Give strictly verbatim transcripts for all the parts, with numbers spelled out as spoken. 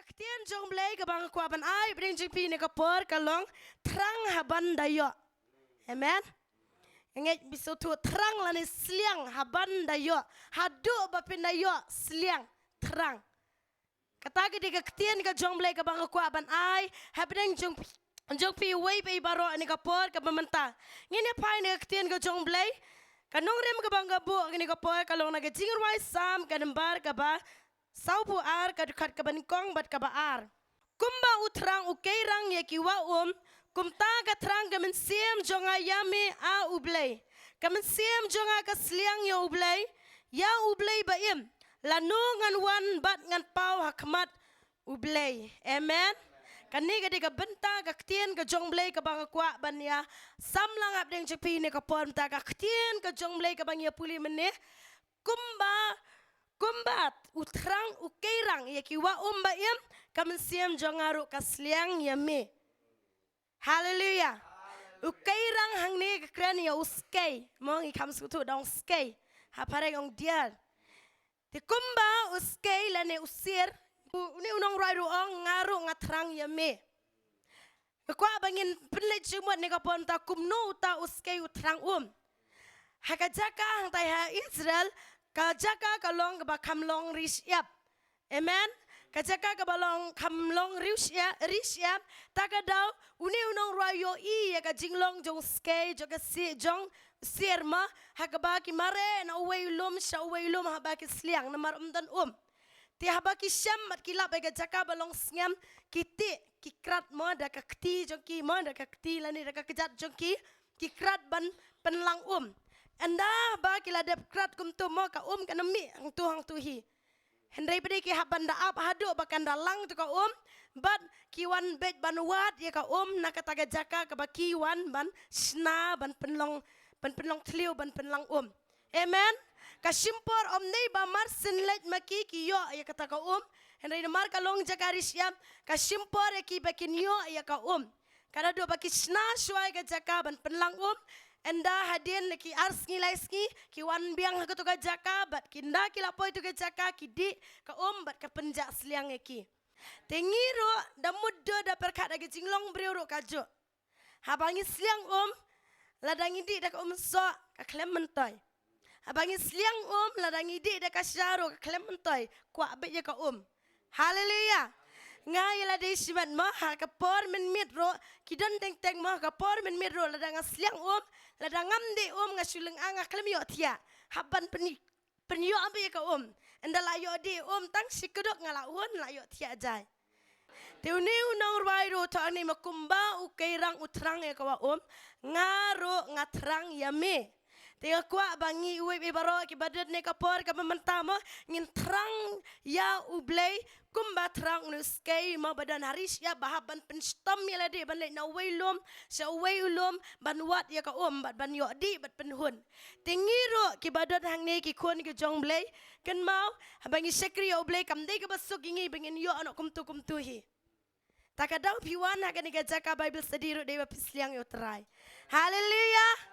Ka ktien jong Blei kaba nga kwah ban ai hapdeng jong phi kane ka por ka long thrang haba phin da ïoh. Amen. Nga ngeit phi sngewthuh, thrang lane sliang haba phin da ïoh. Haduh ba phin da ïoh sliang, thrang. Kata ka dei ka ktien ka jong Blei kaba nga kwah ban ai hapdeng jong, jong phi uwei pa uwei baroh ha kane ka por kaba mynta. Ngin ïa phai ha kane ka ktien ka jong Blei. Ka nongrim kaba nga buh ha kane ka por ka long na ka Jingrwai Salm ka nombar kaba sawphew ar, ka dkhot kaba nyngkong bad kaba ar. Kumba u thrang u keirang ïa ki wah um, kumta ka thrang ka mynsiem jong nga ïa me, A U Blei. Ka mynsiem jong nga ka sliang ïa U Blei, ïa U Blei ba im. Lano ngan wan bad ngan paw ha khmat U Blei. Amen. Kane ka dei ka bynta ka ktien ka jong Blei kaba nga kwah ban ïa samla hapdeng jong phi ha kane ka por mynta, ka ktien ka jong Blei kaba ngi ïa pule mynne. Kumba, kumba u thrang u keirang ïa ki wah um ba im, ka mynsiem jong nga ruh ka sliang ïa me. Haleluia. U keirang hangne ka kren ïa u skei. Mo, ngi kham sngewthuh da u skei ha phareng ong deer. Te kumba u skei lane u sier, u, une u nongrwai ruh u ong, nga ruh nga thrang ïa me. Nga kwah ba ngin pynleit jingmut ha kane ka por mynta kumno uta u skei u thrang um. Ha ka jaka hangtai ha Israel, ka jaka ka long kaba kham long ri shyiap. Amen. Ka jaka kaba long kham long ri shyiap, ri shyiap, ta ka daw une u nongrwai u ïohi ïa ka jinglong jong u skei, jong ka si-, jong u sier mo, ha kaba ki mareh na uwei u lum sha uwei u lum haba ki sliang namar ym don um. Te haba ki shem bad ki lap ïa ka jaka ba long sngem, ki tih, ki krat mo da ka kti jong ki mo, da ka kti lane da ka kjat jong ki, ki krat ban pynlang um. Ynda ba ki la dep krat kumto mo, ka um kan ym mih hangto hangto hi. Hynrei pat de ki hap ban da ap haduh ba kan da lang to ka um, bad ki wan beit ban wad ïa ka um na kata ka jaka kaba ki wan ban shna, ban pynlong, ban pynlong thliew, ban pynlang um. Amen. Ka shim por ym dei ba mar syn leit ma ki ki ïoh ïa kata ka um. Hynrei namar ka long jaka ri shyiap, ka shim por ïa ki ba kin ïoh ïa ka um. Ka naduh ba ki shna shuwa ïa ka jaka ban pynlang um, ynda hadien ki ar sngi lai sngi, ki wan biang ha kato ka jaka, bad ki ynda ki la poi to ka jaka, ki dih ka um bad ka pynjah sliang ïa ki. Te ngi ruh da mutdur da pyrkhat ha ka jinglong briew ruh kajuh. Haba ngi sliang um, lada ngi dih da ka um soh, ka khlem myntoi. Haba ngi sliang um, lada ngi dih da ka sha ruh, ka khlem myntoi, kwah beit ïa ka um. Haleluia. Nga ïa lade shimet mo, ha ka por mynmiet ruh, ki don teng teng mo, ha ka por mynmiet ruh, lada nga sliang um, lada ngam dih um, nga shu lynga, nga khlem ïohthiah. Hap ban pyn pynïoh beit ïa ka um. Ynda la ïoh dih um tang shi kduk, nga la hun, la ïohthiah jai. Te une u nongrwai ruh u ong hangne mo, kumba u keirang u thrang ïa ka wah um, nga ruh nga thrang ïa me. Te nga kwah ba ngi uwei uwei baroh kiba don ha kane ka por kaba mynta mo, ngin thrang ïa U Blei kumba thrang une u skei mo ba don ha ri shyiap, ba hap ban pynshitom ïa lade ban leit na uwei u lum sha uwei u lum ban wad ïa ka um bad ban ïoh dih bad pynhun. Te ngi ruh kiba don hangne ki khun ki jong U Blei, kynmaw, haba ngi shakri ïa U Blei kam dei kaba suk ïa ngi ba ngin ïoh noh kumto kumto hi. Ta ka daw phi wan ha kane ka jaka Bible study ruh dei ba phi sliang ïa U Trai. Haleluia.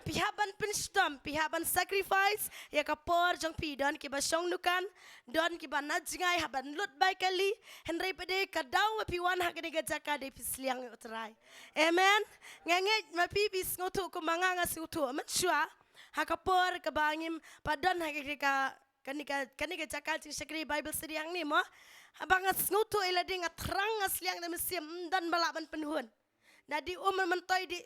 Phi hap ban pynshitom, phi hap ban sacrifice ïa ka por jong phi, don kiba shong dukan, don kiba na jngai hap ban lut bai kali, hynrei pat de ka daw ba phi wan ha kane ka jaka dei phi sliang ïa U Trai. Amen. Nga ngeit ma phi phi sngewthuh kumba nga nga sngewthuh mynshuwa ha ka por kaba ngim pat don ha kane ka, kane ka, kane ka jaka jingshakri Bible study hangne mo. Haba nga sngewthuh ïa lade nga thrang, nga sliang da mynsiem, ym don ba lah ban pynhun. Da dih um myntoi, dih,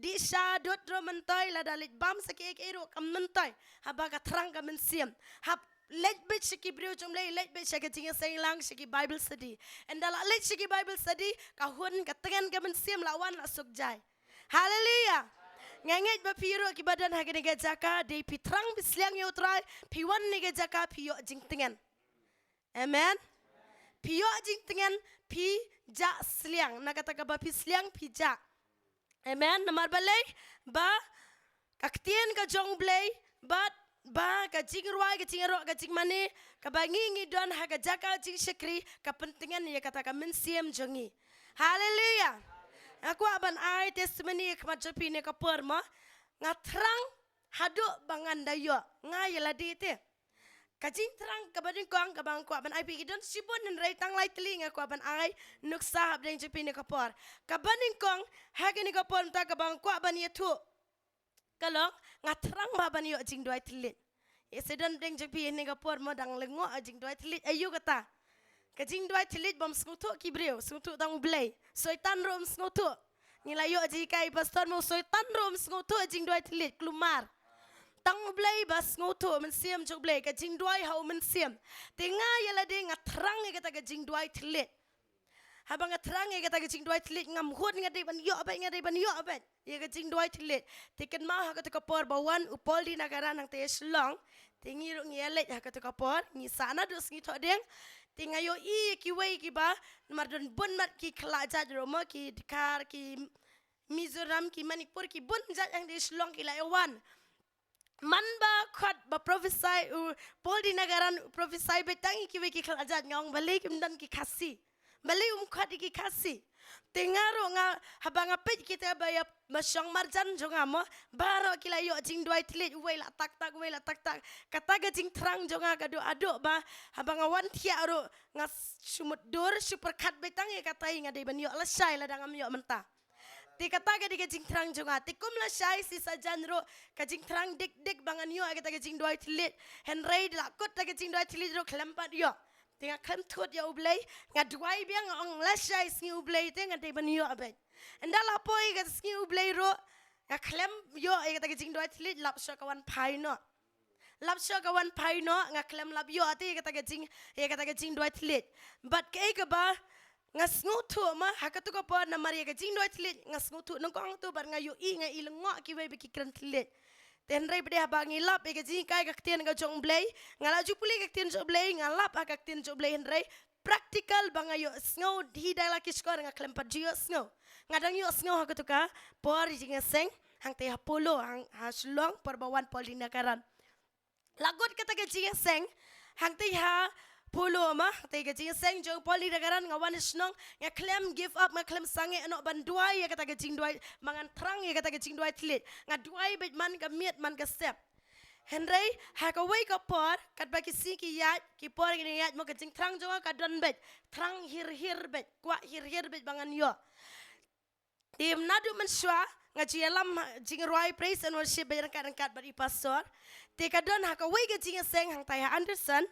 dih sha dud ruh myntoi, lada leit bam sa kiei kiei ruh kam myntoi. Haba ka thrang ka mynsiem. Hap leit beit sha ki briew jong U Blei, leit beit sha ka jingïaseng lang, sha ki Bible study. Ynda la leit sha ki Bible study, ka hun, ka tngen ka mynsiem la wan la suk jai. Haleluia. Nga ngeit ba phi ruh kiba don ha kane ka jaka dei phi thrang phi sliang ïa U Trai, phi wan ha kane ka jaka phi ïoh jingtngen. Amen. Phi ïoh jingtngen, phi jah sliang, na kata kaba phi sliang phi jah. Amen. Namar balei? Ba ka ktien ka jong U Blei bad ba ka jingrwai, ka jingïaroh, ka jingmane kaba ngi ngi don ha ka jaka jingshakri ka pyntngen ïa kata ka mynsiem jong ngi. Haleluia. Nga kwah ban ai testimony ha khmat jong phi ha kane ka por mo. Nga thrang haduh ba ngan da ïoh. Nga ïa lade te. Ka jingthrang kaba nyngkong kaba nga kwah ban ai phi, ki don shibun hynrei tang lai tylli nga kwah ban ai nuksa hapdeng jong phi ha kane ka por. Kaba nyngkong ha kane ka por mynta kaba nga kwah ban ïathuh, ka long, nga thrang bha ban ïoh jingduwai thylliej. Ïa, sa don hapdeng jong phi ha kane ka por mo dang lyngngoh jingduwai thylliej. Aïu kata? Ka jingduwai thylliej bym sngewthuh ki briew, sngewthuh tang U Blei. Soitan ruh ym sngewthuh. Ngi la ïoh jinghikai pastor mo, Soitan ruh ym sngewthuh jingduwai thylliej, kulmar tang U Blei ba sngewthuh, Mynsiem jong U Blei. Ka jingduwai ha u Mynsiem. Te nga ïa lade nga thrang ïa kata ka jingduwai thylliej. Haba nga thrang ïa kata ka jingduwai thylliej, ngam hun, nga dei ban ïoh beit, nga dei ban ïoh beit ïa ka jingduwai thylliej. Te kynmaw ha kata ka por ba wan u Paul Dinakaran hangta Shillong, te ngi ruh ngi ïaleit ha kata ka por, ngi sah naduh sngi Thohdieng. Te nga ïohi ïa kiwei kiba, namar don bun mat ki khlajait ruh mo, ki Dkhar, ki Mizoram, ki Manipur, ki bun jait hangta Shillong ki la ïa wan. Man ba khot ba prophesy u Paul Dinakaran, u prophesy beit tang ïa kiwei ki khlajait, nga ong balei kim don ki Khasi. Balei um khot ïa ki Khasi. Te nga ruh nga, haba nga peit kita ba ïa ba shong marjan jong nga mo, baroh ki la ïoh jingduwai thylliej, uwei la tak tak, uwei la tak tak. Kata ka jingthrang jong nga ka duh haduh ba haba nga wan thiah ruh nga s-, shu mutdur, shu pyrkhat beit tang ïa kata, nga dei ban ïoh lashai lada ngam ïoh mynta. Te kata ka dei ka jingthrang jong nga. Te kum lashai shi sajan ruh ka jingthrang dik dik ba ngan ïoh ïa kata ka jingduwai thylliej. Hynrei da la kut kata ka jingduwai thylliej ruh khlem pat ïoh. Te nga khlem thut ïa U Blei, nga duwai biang, nga ong lashai sngi U Blei te nga dei ban ïoh beit. Ynda la poi ka sngi U Blei ruh nga khlem ïoh ïa kata ka jingduwai thylliej, lap shuh ka wan phai noh. Lap shuh ka wan phai noh, nga khlem lap ïoh te ïa kata ka jing, ïa kata ka jingduwai thylliej. Bad kaei kaba nga sngewthuh mo ha katu ka por, namar ïa ka jingduwai thylliej nga sngewthuh nyngkong tu bad nga ïohi, nga i lyngngoh kiwei ba ki kren thylliej. Te hynrei pat de haba ngi lap ïa ka jinghikai ka ktien ka jong U Blei, nga la ju pule ka ktien jong U Blei, nga lap ha ka ktien jong U Blei, hynrei practical ba nga ïohsngew hi da la ki shkor nga khlem pat ju ïohsngew. Nga dang ïohsngew ha katu ka por jingïaseng hangta ha Polo, hang, ha Shillong, por ba wan Paul Dinakaran. La kut kata ka jingïaseng hangta ha Polo mo, hangta ka jingïaseng jong Paul Dinakaran, nga wan shnong, nga khlem give up, nga khlem sangeh noh ban duwai ïa kata ka jingduwai, ba ngan thrang ïa kata ka jingduwai thylliej. Nga duwai beit man ka miet man ka step. Hynrei ha kawei ka por, katba ki sngi ki ïaid, ki por ki ïaid mo, ka jingthrang jong nga ka don beit, thrang hir hir beit, kwah hir hir beit ba ngan ïoh. Te naduh mynshuwa nga ju ïalam ha jingrwai praise and worship beit ryngkat ryngkat bad i pastor. Te ka don ha kawei ka jingïaseng hangta ha Anderson.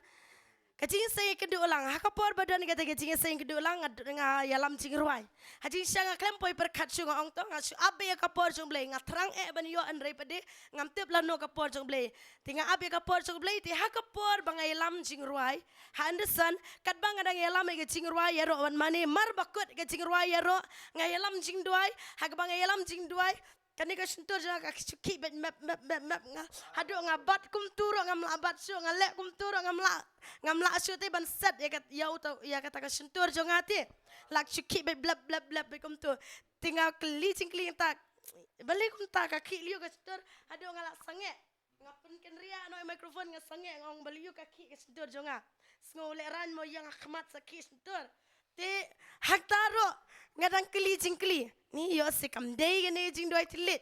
Ka jingïaseng ïakynduh lang, ha ka por ba don kata ka jingïaseng ïakynduh lang, nga, nga ïalam jingrwai. Ha jingshisha nga khlem poi pyrkhat shuh, nga ong to nga shu ap ïa ka por jong U Blei, nga thrang eh ban ïoh, hynrei pat de ngam tip lano ka por jong U Blei. Te nga ap ïa ka por jong U Blei, te ha ka por ba nga ïalam jingrwai ha Anderson, katba nga dang ïalam ïa ka jingrwai ïaroh wan mane, mar ba kut ka jingrwai ïaroh, nga ïalam jingduwai. Ha kaba nga ïalam jingduwai, kane ka shyntur jong nga ka shu khih beit mep mep mep mep, nga haduh nga bat kumtu ruh ngam lah bat shuh, nga leh kumtu ruh ngam lah, ngam lah shuh te ban set ïa ka, ïa uta, ïa kata ka shyntur jong nga te. La shu khih beit blep blep blep beit kumtu. Te nga kylli jingkylli, nga ong balei kumta ka khih lyiur ka shyntur, haduh nga la sangeh. Nga pynkynriah noh ïa microphone, nga sangeh, nga ong balei ïa ka khih ka shyntur jong nga. Sngew lehraiñ mo, ïa nga khmat sa khih shyntur. Te hangta ruh nga dang kylli jingkylli. Ni ïoh se kam dei kane jingduwai thylliej.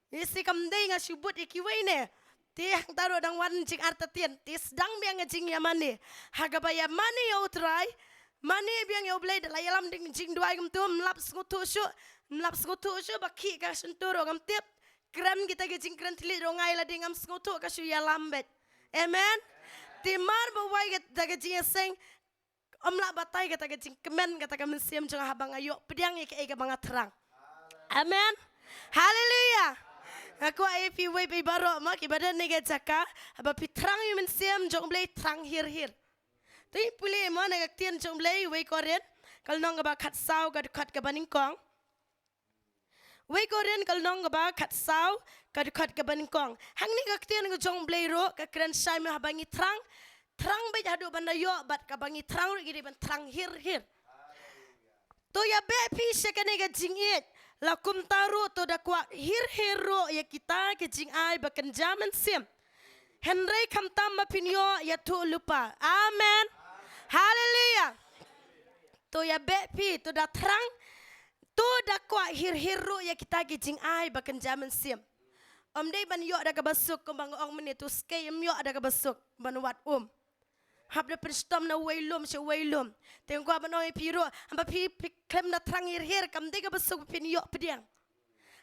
Ïoh se kam dei, nga shu bud ïa kiwei ne. Te hangta ruh dang wan jingartatien. Te sdang biang ka jingïamane. Ha kaba ïamane ïa U Trai, mane biang ïa U Blei, da la ïalam jingduwai kumtu, ym lap sngewthuh shuh, ym lap sngewthuh shuh ba khih ka shyntur ruh ngam tip. Kren kita ki jingkren thylliej ruh nga ïa lade ngam sngewthuh, ka shu ïalam beit. Amen. Te mar ba wai kata ka jingïaseng, ym lah batai kata ka jingkmen kata ka mynsiem jong nga haba nga ïoh pdiang ïa kaei kaba nga thrang. Amen. Haleluia. Nga kwah ïa phi wei phi baroh mo kiba don ha kane ka jaka, haba phi thrang ïa u Mynsiem jong U Blei, thrang hir hir. To ngin pule mo na ka ktien jong U Blei, wei Korinth ka lynnong kaba khatsaw, ka dkhot kaba nyngkong. Wei Korinth ka lynnong kaba khatsaw, ka dkhot kaba nyngkong. Hangne ka ktien ka jong U Blei ruh ka kren shai mo haba ngi thrang, thrang beit haduh ban da ïoh, bad kaba ngi thrang ruh ngi dei ban thrang hir hir. To ïa beh phi sha kane ka jingïeit, la kumta ruh to da kwah hir hir ruh ïa kita ki jingai ba kynja mynsiem. Hynrei khamtam ba phin ïoh ïathuh lypa. Amen. Haleluia. To ïa beh phi, to da thrang, to da kwah hir hir ruh ïa kita ki jingai ba kynja mynsiem. Ym dei ban ïoh da kaba suk, kumba nga ong mynne, to skei ym ïoh da kaba suk ban wad um. Hap da pynshitom na uwei lum sha uwei lum. Te nga kwah ban ong ïa phi ruh, haba phi, phi khlem da thrang hirhir, kam dei kaba suk phin ïoh pdiang.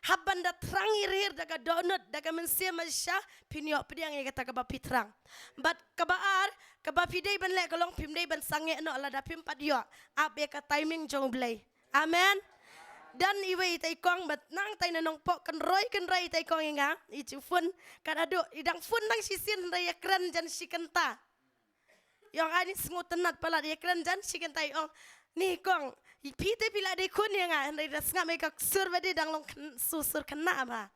Haba da thrang hirhir da ka dohnud, da ka mynsiem shisha, phin ïoh pdiang ïa kata kaba phi thrang. Bad kaba ar, kaba phi dei ban leh ka long phim dei ban sangeh noh lada phim pat ïoh. Ap ïa ka timing jong U Blei. Amen. Don iwei i tei kong bad nangta i na Nongpoh, kynroi kynroi i tei kong ïa nga, i ju phone, kat haduh i dang phone tang shisien hynrei ïa kren jan shi kynta. I ong, "Ai ni sngewtynnat palat, ïa kren jan shi kynta." I ong, "Ni kong, phi te phi la dei khun ïa nga." Hynrei da sngap ïa ka sur ba dei dang long khyn-, sur, sur khynnah bha.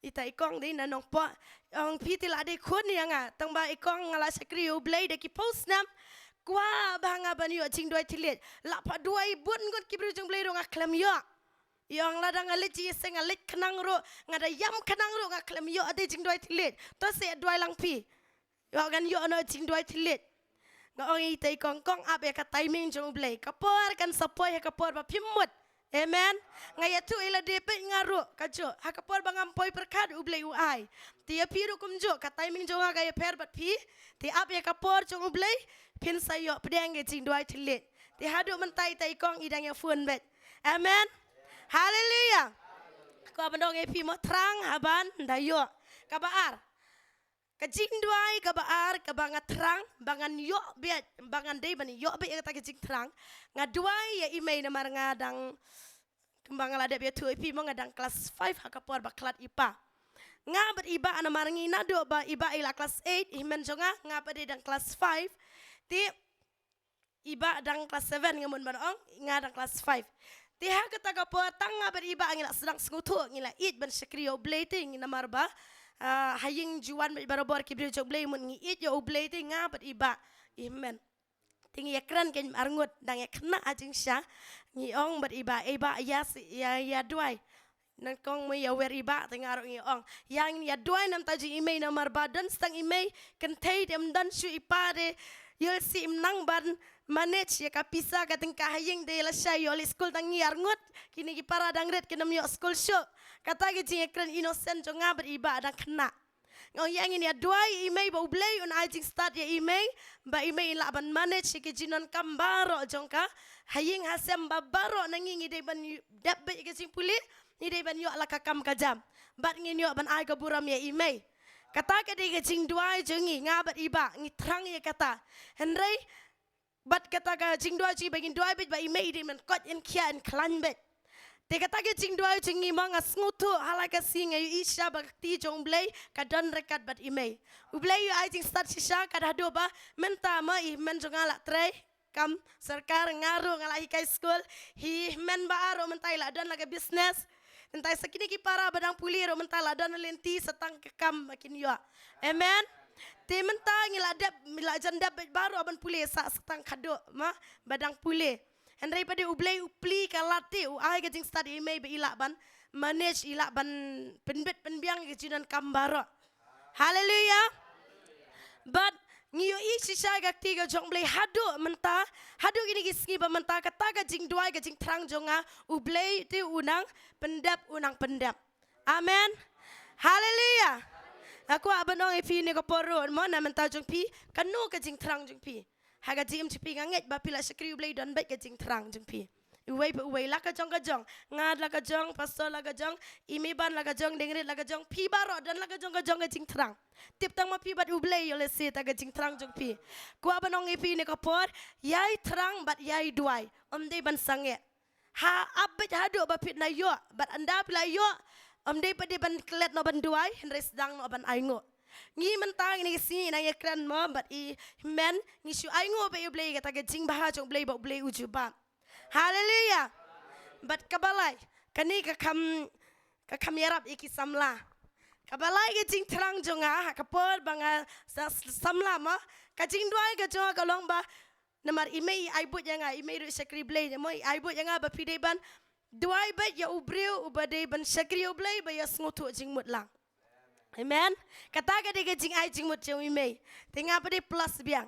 I tei kong dei na Nongpoh. I ong, "Phi te la dei khun ïa nga. Tang ba i kong nga la shakri U Blei da ki phew snem. Kwah bha nga ban ïoh jingduwai thylliej. La pha duwai bun ngut ki briew jong U Blei ruh nga khlem ïoh." I ong, "Lada nga leit jingïaseng, nga leit khnang ruh, nga da ïam khnang ruh, nga khlem ïoh ade jingduwai thylliej. To sa duwai lang phi. Ïoh ngan ïoh noh jingduwai thylliej." Nga ong ïa i tei kong, "Kong, ap ïa ka timing jong U Blei. Ka por kan sa poi ha ka por ba phim mut." Amen. Nga ïathuh ïa lade peit nga ruh, ka juh. Ha ka por ba ngam poi pyrkhat U Blei u ai. Te ïa phi ruh kumjuh, ka timing jong nga ka ïapher bad phi. Te ap ïa ka por jong U Blei, phin sa ïoh pdiang ïa jingduwai thylliej. Te haduh mynta i tei kong i dang ïa phone beit. Amen. Haleluya. Ko ban ong ïa phi mo thrang haban da ïoh. Kaba ar. Ka jingduwai kaba ar, kaba nga thrang, ba ngan ïoh beit, ba ngan dei ban ïoh beit ïa kata ka jingthrang. Nga duwai ïa i mei namar nga dang, kumba nga la dep ïathuh ïa phi mo nga dang klas five ha ka por ba khlad i pa. Nga bad i bah namar ngi naduh ba i bah i la klas eight, i hynmen jong nga, nga pat dei dang klas five. Te i bah dang klas seven nga mut ban ong, nga dang klas five. Te ha kata ka por tang nga bad i bah ngi la sdang sngewthuh, ngi la ïeit ban shakri ïa U Blei te ngi namar ba, ah, ha ïing ju wan bad barabor ki briew jong U Blei mut ngi ïeit ïa U Blei te nga bad i bah. I hynmen. Te ngi ïa kren kein arngut dang ïa khynnah ha jingshisha. Ngi ong bad i bah, "Ei bah, ïa si, ïa, ïa duwai." Nang kong mo ïa wer i bah, te nga ruh ngi ong, "Ïa ngin ïa duwai namar ta jong i mei namar ba don stang i mei, kynthei te ym don shuh i pa te, ïoh lehse im nang ban manage ïa ka pisa ka tyngka ha ïing te lashai ïoh leit skul tang ngi arngut, kine ki para dang rit kin ym ïoh skul shuh." Kata ka jingïakren innocent jong nga bad i bah dang khynnah. Nga ong ïa ngin ïa duwai ïa i mei ba U Blei un ai jingstad ïa i mei, ba i mei in lah ban manage ïa ki jingdonkam baroh jong ka ha ïing ha sem ba baroh na ngi ngi dei ban dep beit ïa ki jingpule, ngi dei ban ïoh la ka kam ka jam. Bad ngin ïoh ban ai ka burom ïa i mei. Kata ka dei ka jingduwai jong ngi, nga bad i bah, ngi thrang ïa kata. Hynrei bad kata ka jingduwai jong ngi ba ngin duwai beit ba i mei i dei ban koit, in khia, in khlaiñ beit. Te kata ka jingduwai jong ngi ma nga sngewthuh ha la ka sngi nga ïohi shisha ba ka kti jong U Blei ka don ryngkat bad i mei. U Blei u ai jingstad shisha kat haduh ba mynta ma i hynmen jong nga la trei kam sorkar, nga ruh nga la hikai skul, i hynmen bah ruh mynta i la don la ka business. Mynta sa kine ki para ba dang pule ruh mynta la don lynti sa tang ka kam ba kin ïoh. Amen. Te mynta ngi la dep, la jan dep beit baroh ban pule sa, sa tang khadduh ma ba dang pule. Hynrei pat de U Blei u plie ka lad te u ai ka jingstad ïa i mei ba i lah ban manage, i lah ban pynbit pynbiang ïa ka jingdonkam baroh. Haleluya. Bad ngi ïohi shisha ka kti ka jong U Blei haduh mynta, haduh kine ki sngi ba mynta kata ka jingduwai ka jingthrang jong nga U Blei te u nang pyndep, u nang pyndep. Amen. Haleluya. Nga kwah ban ong ïa phi ne ka por ruh mo na bynta jong phi, kano ka jingthrang jong phi. Ha ka jingim jong phi nga ngeit ba phi la shakri U Blei don beit ka jingthrang jong phi. Uwei pa uwei la ka jong ka jong, nga la ka jong, pastor la ka jong, i mei ban la ka jong, dengrit la ka jong, phi baroh don la ka jong ka jong ka jingthrang. Tip tang ma phi bad U Blei ïoh lehse ta ka jingthrang jong phi. Kwah ban ong ïa phi ne ka por, ïai thrang bad ïai duwai. Ym dei ban sangeh. Ha ap beit haduh ba phi na ïoh, bad ynda phi la ïoh, ym dei pat de ban klet noh ban duwai, hynrei sdang noh ban ainguh. Ngi mynta ngi ne ka sngi nang ïakren mo bad i hynmen, ngi shu ainguh bad ïa U Blei kata ka jingbha jong U Blei ba U Blei u jubab. Haleluya. Bad kaba lai, kane ka kham, ka kham ïarap ïa ki samla. Kaba lai ka jingthrang jong nga ha ka por ba nga sa, samla mo, ka jingduwai ka jong nga ka long ba namar i mei i ai buit ïa nga, i mei ruh i shakri Blei, mo i ai buit ïa nga ba phi dei ban duwai beit ïa u briew uba dei ban shakri U Blei ba ïa sngewthuh jingmut lang. Amen. Kata ka dei ka jingai jingmut jong i mei. Te nga pat de plus biang.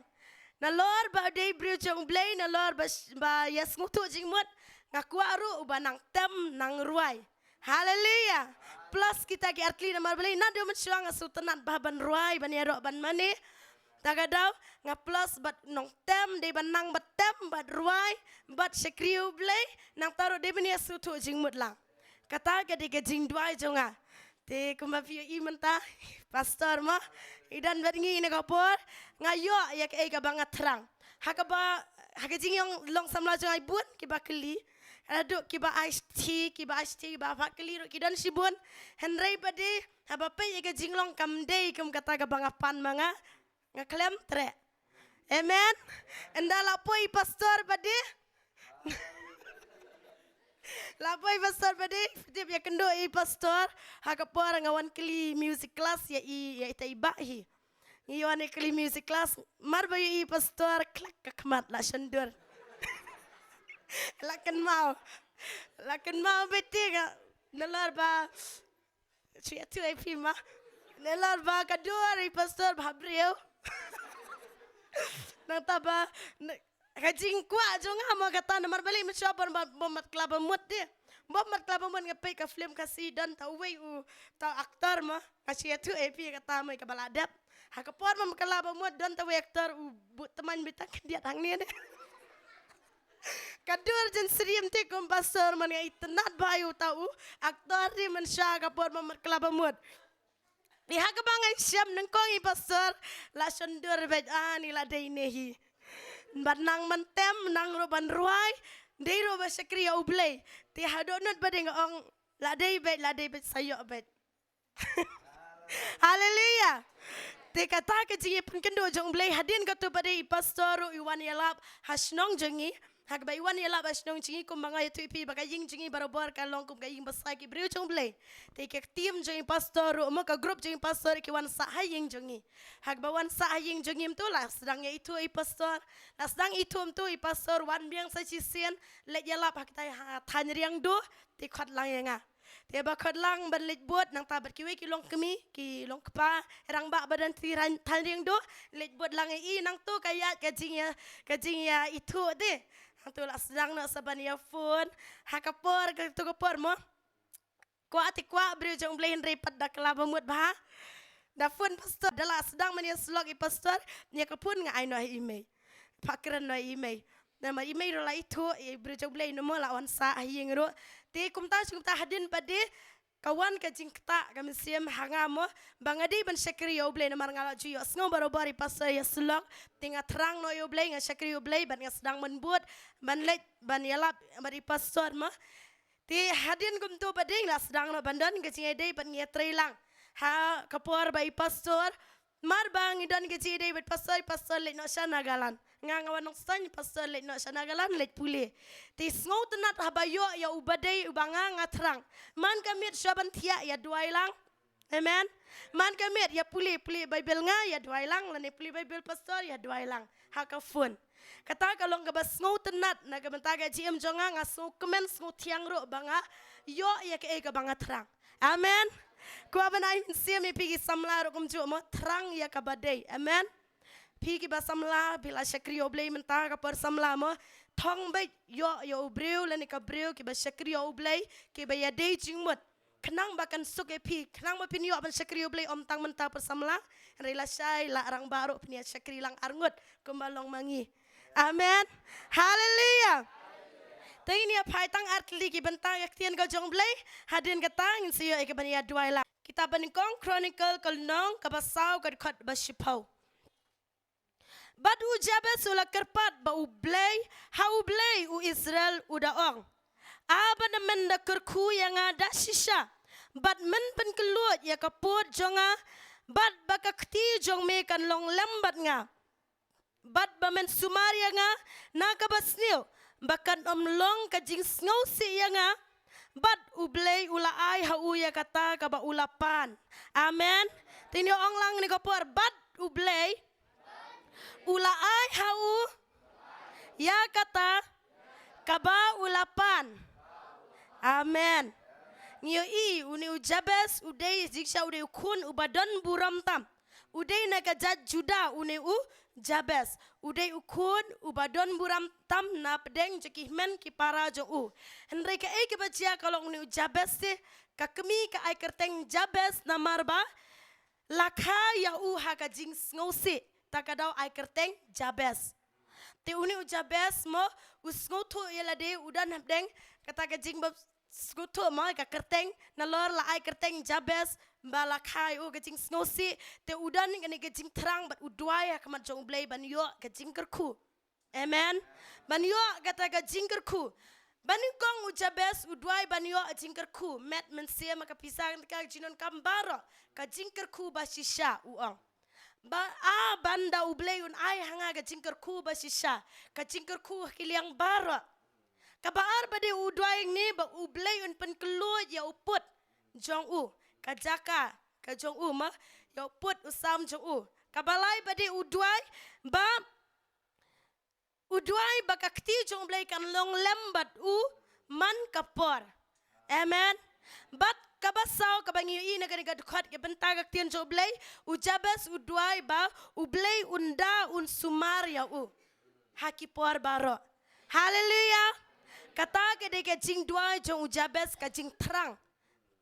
Nalor ba dei briew jong U Blei, nalor ba, ba ïa sngewthuh jingmut, nga kwah ruh uba nang tem nang rwai. Haleluya. Plus kita ki artylli namar balei naduh mynshuwa nga sngewtynnat bha ban rwai, ban ïaroh, ban mane. Ta ka daw, nga plus bad nongtem, dei ban nang bad tem, bad rwai, bad shakri ïa U Blei, nangta ruh dei ban ïa sngewthuh jingmut lang. Kata ka dei ka jingduwai jong nga. Te kumba phi ïohi mynta, pastor mo, i don bad ngi na ka por, nga ïoh ïa kaei kaba nga thrang. Ha kaba, ha ka jingïong long samla jong nga i bun kiba kylli. Haduh kiba ai shithi, kiba ai shithi, kiba phah kylli ruh ki don shibun. Hynrei pat de, haba peit ïa ka jinglong kam dei kum kata kaba nga pan ma nga, nga khlem treh. Amen. Ynda la poi pastor pat de. La poi pastor pat de, tip ïakynduh i pastor, ha ka por nga wan kylli music class ïa i, ïa ita i bah hi. Ngi wan ïa kylli music class, mar ba ïohi i pastor, khlek ka khmat la shon dur. La kynmaw. La kynmaw beit te nga, nalor ba, shu ïathuh ïa phi ma. Nalor ba ka dur i pastor bha briew. Nangta ba, na, ka jingkwah jong nga mo kata namar balei mynshuwa bym, bym mat khlaba mut de. Bym mat khlaba mut nga peit ka film Khasi don ta uwei u, ta actor mo. Nga shu ïathuh ïa phi kata mo kaba la dep. Ha ka por bym mat khlaba mut don ta uwei actor u buh tymmen beit tang khyndiat hangne de. Ka dur jong syriem te kum pastor man nga itynnad bha ïa uta u actor de mynshuwa ka por bym mat khlaba mut. Te ha kaba ngan shem nyngkong i pastor, la shon dur beit, ani la dei ne hi. Ban nang ban tem, nang ruh ban rwai, dei ruh ban shakri ïa U Blei. Te haduh nud ba dei nga ong, la dei beit, la dei beit, sa ïoh beit. Haleluya. Te kata ka jingïapynkynduh jong U Blei, hadien katto pat de i pastor ruh i wan ïalap ha shnong jong ngi. Ha kaba i wan ïalap ha shnong jong ngi, kumba nga ïathuh ïa phi ba ka ïing jong ngi barabor ka long kum ka ïing ba sah ki briew jong U Blei. Te ka team jong i pastor ruh mo, ka group jong i pastor ki wan sah ha ïing jong ngi. Ha kaba wan sah ha ïing jong ngi mynta la sdang ïa ithuh i pastor. La sdang ithuh mynta i pastor wan biang sa shisien, leit ïalap ha kita ha thaiñ Riangdo, te khot lang ïa nga. Te ba khot lang ban leit bud nangta bad kiwei ki longkmie, ki longkpa, rangbah ba don ha thaiñ Riangdo, leit bud lang ïa i nangta ka ïaid ka jingïa, ka jingïaithuh te. Nangta la sdang noh sa ban ïa phone, ha ka por, kato ka por mo. Kwah te kwah briew jong U Blei hynrei pat da khlaba mut bha. Da phone pastor, da la sdang ban ïasyllok i pastor, ïa ka phone nga ai noh ha i mei. Phah kren noh ha i mei. Namar i mei ruh la ithuh, i briew jong U Blei namar la wan sah ha ïing ruh. Te kumta shi kumta hadien pat de, ka wan ka jingktah ka mynsiem ha nga mo, ba nga dei ban shakri ïa U Blei namar nga la ju ïohsngew barabor i pastor ïasyllok, te nga thrang noh ïa U Blei, nga shakri ïa U Blei, bad nga sdang ban bud, ban leit, ban ïalap, bad i pastor mo. Te hadien kumto pat de la sdang noh ban don ka jingïadei bad ngi ïatrei lang. Ha ka por ba i pastor, mar ba ngi don ka jingïadei bad pastor, i pastor leit noh sha Nagaland. Nga nga wan Nongstoiñ, i pastor leit noh sha Nagaland, leit pule. Te sngewtynnat haba ïoh ïa u ba dei uba nga nga thrang. Man ka miet shuwa ban thiah ïa duwai lang. Amen. Man ka miet ïa pule, pule Baibl nga ïa duwai lang, lane pule Baibl pastor ïa duwai lang. Ha ka phone. Kata ka long kaba sngewtynnat na ka bynta ka jingim jong nga, nga sngewkmen sngewthiang ruh ba nga ïoh ïa kaei kaba nga thrang. Amen. Kwah ban ai mynsiem ïa phi ki samla ruh kumjuh mo, thrang ïa kaba dei. Amen. Phi kiba samla, phi la shakri ïa U Blei mynta ka por samla mo, thong beit ïoh ïa u briew lane ka briew kiba shakri ïa U Blei, kiba ïadei jingmut. Khnang ba kan suk ïa phi, khnang ba phin ïoh ban shakri ïa U Blei ym tang mynta por samla, hynrei lashai la rangbah ruh phin ïa shakri lang arngut kumba long ma ngi. Amen. Haleluya. Te ngin ïa phai tang ar tylli ki bynta ka ktien ka jong U Blei, hadien kata ngin sa ïoh ïa kaban ïa duwai lang. Kitab ba nyngkong Chronicle ka lynnong kaba saw ka dkhot ba shiphew. Bad u Jabes u la kyrpad ba U Blei, ha U Blei u Israel u da ong, A ba na men da kyrkhu ïa nga da shisha, bad men pynkylluid ïa ka pud jong nga, bad ba ka kti jong me kan long lem bad nga, bad ba men sumar ïa nga na kaba sniew, ba kan ym long ka jingsngewsih ïa nga, bad U Blei u la ai ha u ïa kata kaba u la pan. Amen. Te ngin ong lang ne ka por, bad U Blei u la ai ha u ïa kata kaba u la pan. Amen. Ngi ïohi une u Jabes u dei jingshisha u dei u khun uba don burom tam. U dei na ka jait Juda une u Jabes. U dei u khun uba don burom tam na pdeng jong ki hynmen ki para jong u. Hynrei kaei kaba jia ka long une u Jabes te, ka kmie ka ai kyrteng Jabes namar ba la kha ïa u ha ka jingsngewsih. ta ka daw ai kyrteng Jabez. Te une u Jabez mo, u sngewthuh ïa lade, u don hapdeng kata ka jingba sngewthuh mo, ka kyrteng, nalor la ai kyrteng Jabez, ba la kha ïa u ka jingsngewsih, te u don kane ka jingthrang bad u duwai ha khmat jong U Blei ban ïoh ka jingkyrkhu. Amen. Ban ïoh kata ka jingkyrkhu. Ba nyngkong u Jabez u duwai ban ïoh jingkyrkhu. Met, mynsiem, ka pisa, ka jingdonkam baroh. Ka jingkyrkhu ba shisha, u ong. Ba a ban da U Blei un ai ha nga ka jingkyrkhu ba shisha. Ka jingkyrkhu ha ki liang baroh. Kaba ar ba dei u duwai hangne ba U Blei un pynkhlaiñ ïa u pud jong u. Ka jaka ka jong u mo. Ïa u pud u sam jong u. Kaba lai ba dei u duwai ba u duwai ba ka kti jong U Blei kan long lem bad u man ka por. Amen. Bad kaba saw kaba ngi ïohi na kane ka dkhot, ka bynta ka ktien jong U Blei, u Jabez u duwai ba U Blei un da un sumar ïa u ha ki por baroh. Haleluya. Kata ka dei ka jingduwai jong u Jabez, ka jingthrang.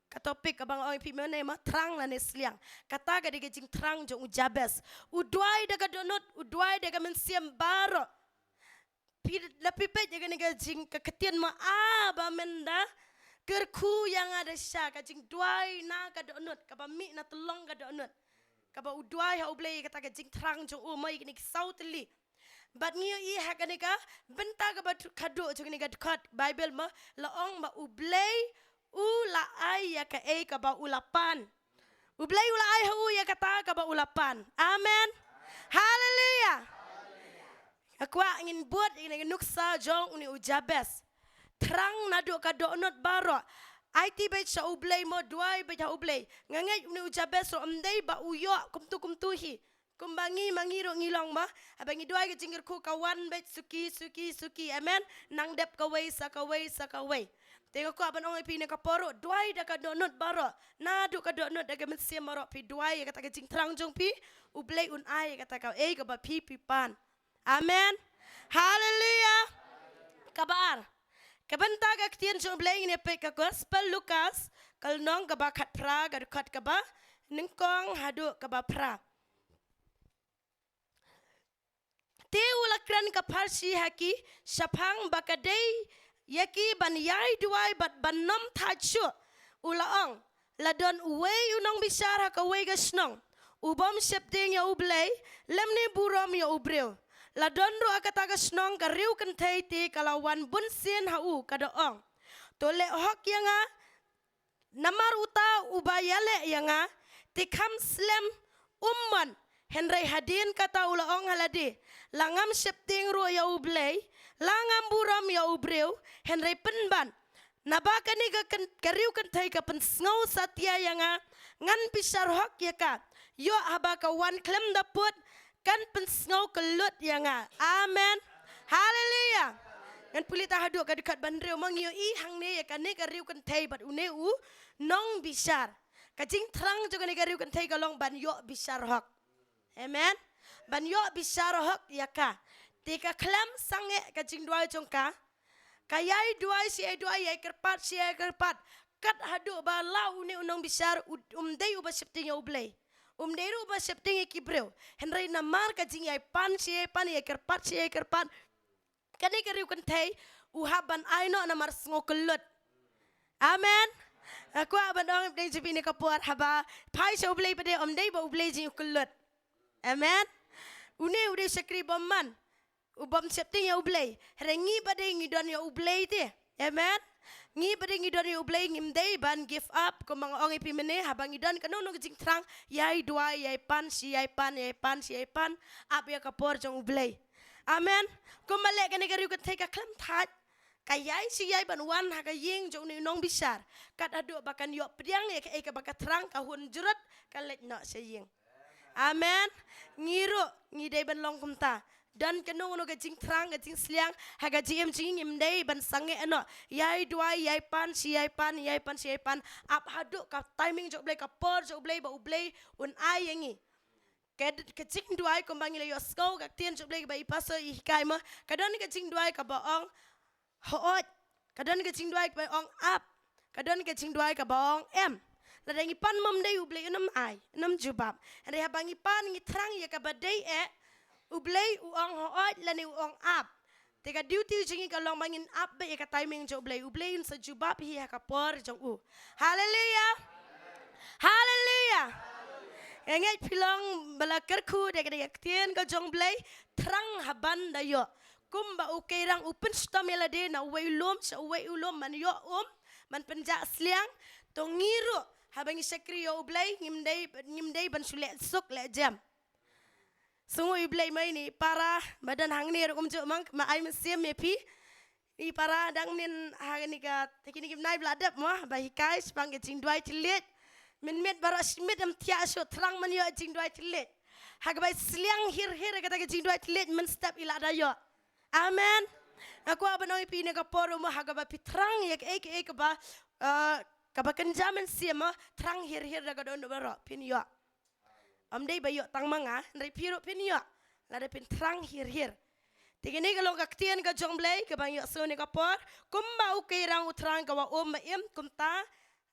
Ka topic kaba nga ong ïa phi mynne mo, thrang lane sliang. Kata ka dei ka jingthrang jong u Jabez. U duwai da ka dohnud, u duwai da ka mynsiem baroh. Phi, la phi peit ïa kane ka jing, ka ktien mo, a ba mynta kyrkhu ïa nga da shisha, ka jingduwai na ka dohnud, kaba mih na tyllong ka dohnud. Kaba u duwai ha U Blei, kata ka jingthrang jong u mo ïa kine ki saw tylli. Bad ngi ïohi ha kane ka bynta kaba tu-, khadduh jong kane ka dkhot Baibl mo, la ong ba U Blei u la ai ïa kaei kaba u la pan. U Blei u la ai ha u ïa kata kaba u la pan. Amen. Haleluya. Nga kwah ngin bud ïa kane ka nuksa jong une u Jabez. Thrang naduh ka dohnud baroh. Aiti beit sha U Blei mo, duwai beit ha U Blei. Nga ngeit une u Jabez ruh ym dei ba u ïoh kumtu kumtu hi. Kumba ngi ma ngi ruh ngi long mo. Haba ngi duwai ka jingkyrkhu ka wan beit suki, suki, suki. Amen. Nang dep kawei sa kawei sa kawei. Te nga kwah ban ong ïa phi na ka por ruh, duwai da ka dohnud baroh. Naduh ka dohnud da ka mynsiem baroh phi duwai ïa kata ka jingthrang jong phi. U Blei un ai ïa kata kaei kaba phi phi pan. Amen. Haleluya. Kaba ar. Ka bynta ka ktien jong U Blei ngin ïa peit ka Gospel Lukas, ka lynnong kaba khatphra, ka dkhot kaba nyngkong haduh kaba phra. Te u la kren ka pharshi ha ki shaphang ba ka dei ïa ki ban ïai duwai bad ban ym thait shuh. U la ong, la don uwei u nongbishar ha kawei ka shnong, u bym sheptieng ïa U Blei lymne burom ïa u briew. La don ruh ha kata ka shnong ka riewkynthei, te ka la wan bunsien ha u, ka da ong, to leh hok ïa nga, namar uta uba ïaleh ïa nga, te kham slem um mon. Hynrei hadien kata u la ong ha lade, la ngam sheptieng ruh ïa U Blei, la ngam burom ïa u briew, hynrei pynban, naba kane ka kyn-, ka riewkynthei ka pynsngew satia ïa nga, ngan bishar hok ïa ka. Ïoh haba ka wan khlem da pud, kan pynsngew kyllut ïa nga. Amen. Haleluya. Ngan pule ta haduh ka dkhot ba hynriew mo, ngi ïohi hangne ïa kane ka riewkynthei bad une u nongbishar. Ka jingthrang jong kane ka riewkynthei ka long ban ïoh bishar hok. Amen. Ban ïoh bishar hok ïa ka. Te ka khlem sangeh ka jingduwai jong ka. Ka ïai duwai shi ïai duwai, ïai kyrpad shi ïai kyrpad. Kat haduh ba la une u nongbishar u, um dei uba sheptieng ïa U Blei. Um dei ruh uba sheptieng ïa ki briew. Hynrei namar ka jingïai pan shi ïai pan, ïai kyrpad shi ïai kyrpad, kane ka riewkynthei u hap ban ai noh namar sngew kyllut. Amen. Nga kwah ban ong ïa phi na ka por, haba phai sha U Blei pat de, um dei ba U Blei jong ngi u kyllut. Amen. Une u dei shakri bymman, u bym sheptieng ïa U Blei. Hynrei ngi pat de ngi don ïa U Blei te. Amen. Ngi pat de ngi don ïa U Blei, ngim dei ban give up. Kumba nga ong ïa phi mynne, haba ngi don kano kano ka jingthrang, ïai duwai, ïai pan shi ïai pan, ïai pan shi ïai pan, ap ïa ka por jong U Blei. Amen. Kumba leh kane ka riewkynthei ka khlem thait, ka ïai shi ïai ban wan ha ka ïing jong une u nongbishar. Kat haduh ba kan ïoh pdiang ïa kaei kaba ka thrang, ka hun jrut, ka leit noh sha ïing. Amen. Ngi ruh ngi dei ban long kumta. Don kano kano ka jingthrang, ka jingsliang ha ka jingim jong ngi, ngim dei ban sangeh noh. Ïai duwai, ïai pan shi ïai pan, ïai pan shi ïai pan, ap haduh ka timing jong U Blei, ka por jong U Blei, ba U Blei un ai ïa ngi. Ka, ka jingduwai kumba ngi la ïohsngew ka ktien jong U Blei kaba i pastor i hikai mo, ka don ka jingduwai kaba ong hooid. Ka don ka jingduwai kaba ong ap. Ka don ka jingduwai kaba ong em. Lada ngi pan, ym dei U Blei un ym ai, un ym jubab. Hynrei haba ngi pan, ngi thrang ïa kaba dei eh, U Blei u ong hooid lane u ong ap. Te ka duty jong ngi ka long ba ngin ap beit ïa ka timing jong U Blei. U Blei un sa jubab hi ha ka por jong u. Haleluia. Haleluia. Nga ngeit phi long ba la kyrkhu da ka ktien ka jong U Blei, thrang haba da ïoh. Kumba u Keirang u pynshitom ïa lade na uwei u lum sha uwei u lum ban ïoh um, ban pynjah sliang, to ngi ruh haba ngi shakri ïa U Blei ngim dei, ngim dei ban shu leh suk leh jem. Sngew U Blei, ma ine i para ba don hangne ruh kumjuh, ma nga ai mynsiem ïa phi. I para dang nin ha kane ka, te kine ki bnai ba la dep mo, ba hikai shaphang ka jingduwai thylliej. Mynmiet baroh shi miet ym thiah shuh, thrang ban ïoh jingduwai thylliej. Ha kaba sliang hir hir kata ka jingduwai thylliej mynstep i la da ïoh. Amen. Nga kwah ban ong ïa phi na ka por mo, ha kaba phi thrang ïa kaei kaei kaba, eh, kaba kynja mynsiem mo, thrang hir hir da ka dohnud baroh phin ïoh. Ym dei ba ïoh tang ma nga, hynrei phi ruh phin ïoh lada phin thrang hir hir. Te kane ka long ka ktien ka jong U Blei kaba ngi ïohsngew ne ka por. Kumba u Keirang u thrang ka wah um ba im, kumta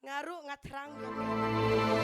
nga ruh nga thrang ïa me.